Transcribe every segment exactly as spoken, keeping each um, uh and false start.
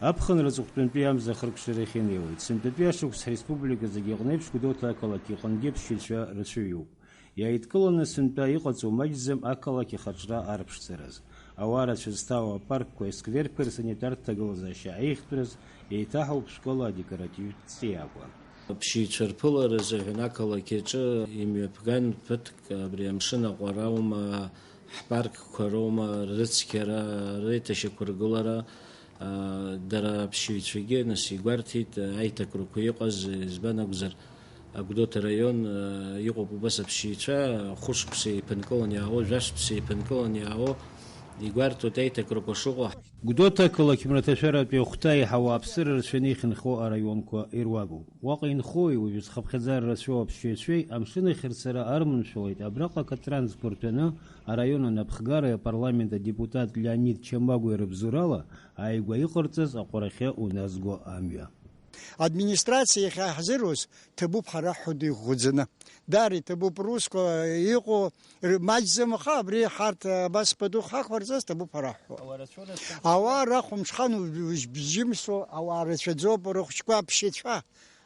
Аԥхынра аҵыхәтәантәи амза ахыркәшарахь инеиуеит. Сынтәатәи ашықәс ҳреспублика зегьы аҟны еиԥш Гәдоуҭа ақалақь иҟынгьы ԥсшьаҩцәа рацәаҩуп. Иааидкыланы сынтәа иҟаҵоу маҷӡам ақалақь ахаҿра арԥшӡараз. Ауаа рацәа зҭаау апаркқәеи асқверқәеи рсанитартә ҭагылазаашьа аихтәраз, еиҭаҳауп шәкала адекоративтә ҵиаақәа. Аԥсшьаҩцәа рԥылара азыҳәан ақалақь аҿы имҩаԥган ԥыҭк абри амшын аҟәара аума, ҳпаркқәа роума, рыцқьара, реиҭашьақәыргылара, аа, дара аԥсшьаҩцәагьы нас игәарҭеит, аиҭакрақәа иҟаз, избан акәзар, Агәдоуҭа раион, аа, иҟоуп убас аԥсшьаҩцәа, хәышықәса еиԥынкыланы иаауа, жәашықәса еиԥынкыланы иаауа, игәарҭоит аиҭакрақәа шыҟоу. Гәдоуҭа ақалақь мраҭашәаратәи ахәҭа еиҳа ауааԥсыра рацәаны ихьынҳо араионқәа ируакуп. Уаҟа инхои, уажәы зхыԥхьаӡара рацәоу аԥсшьаҩцәеи амшын ахьырцара арманшәалеит, абраҟа акатранспорт ҩаны араион анапхгареи апарламент адепутат Леонид Чамагәеи рыбзоурала ааигәа иҟарҵаз аҟәарахьы уназго амҩа. Администрациа иахьаҳзыруз ҭабуп ҳара ҳәа дихәыӡаны. Дар иҭабуп русқәа иҟоу р-, маҷӡам, аха абри ҳарҭ абас пату ҳақәырҵаз ҭабуп ҳара ҳәа. Ауаа рахәымҽхан уж-, уж-, бжьымсо, ауаа рацәаӡоуп, рыхәҷқәа аԥшьацәа.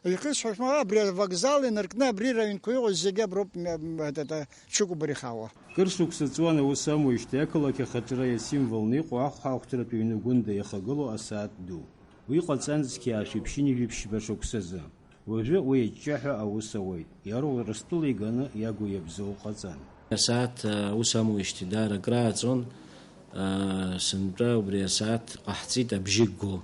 Ихысҳәашәа, абри авокзал инаркны абри раҩнқәа иҟоу зегьы аброуп, м-, м-, т-, т-, ҽыкәабара ихаауа. Кыр шықәса ҵуан аус амуижьҭеи ақалақь ахаҿра иасимволны иҟоу ахәҳахәҭратә ҩны-гәында иахагылоу асааҭ ду. Уи ҟаҵан зқьи аашәи ԥшьынҩажәи ԥшьба шықәсазы. Уажәы уи аҷҷаҳәа аус ауеит. Иара Урыстәыла иганы иагу иабзоу ҟаҵан. Асааҭ, а, аус амуижьҭеи даара акрааҵуан, а, сынтәа убри асааҭ ҟаҳҵеит абжьы гго.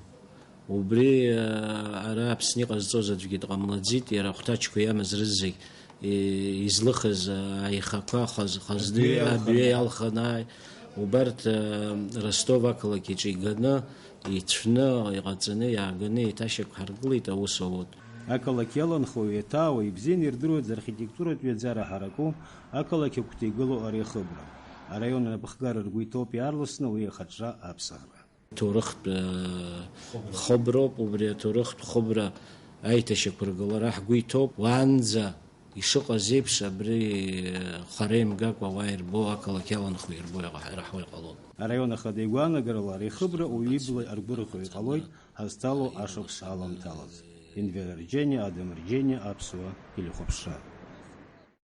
Убри, а, ара Аԥсны иҟазҵоз аӡәгьы дҟамлаӡеит, иара ахәҭаҷқәа иамаз рызегь, и-, излыхыз, а, аихақәа хаз-, хазны, абҩеи абҩеи алхын. Алхын, ааи. Убарҭ, а, Ростов ақалақь иҿы иганы, ицәны, иҟаҵаны, иааганы еиҭашьақәҳаргылеит, аус ауеит. Ақалақь иаланхо, иаҭаауа, ибзианы ирдыруеит зархитектуратә ҩаӡара ҳараку ақалақь агәҭа игылоу ари ахыбра. Араион анапхгара ргәы иҭоуп иаарласны уи ахаҿра аԥсахра. Ҭоурыхтә, э, хыброуп, убри аҭоурыхтә хыбра аиҭашьақәыргылара ҳгәы иҭоуп. Уаанӡа ишыҟаз еиԥш, абри, э, хара имгакәа ауаа ирбо, ақалақь иаланхо ирбо иҟа-, ираҳауа иҟалоит. Араион ахада игәаанагарала, ари ахыбра уаҩы ибла аргәырӷьо иҟалоит ҳазҭало ашықәс аламҭалаз. Енвер Арџьениа, Адам Арџьениа, Аԥсуа телехәаԥшра.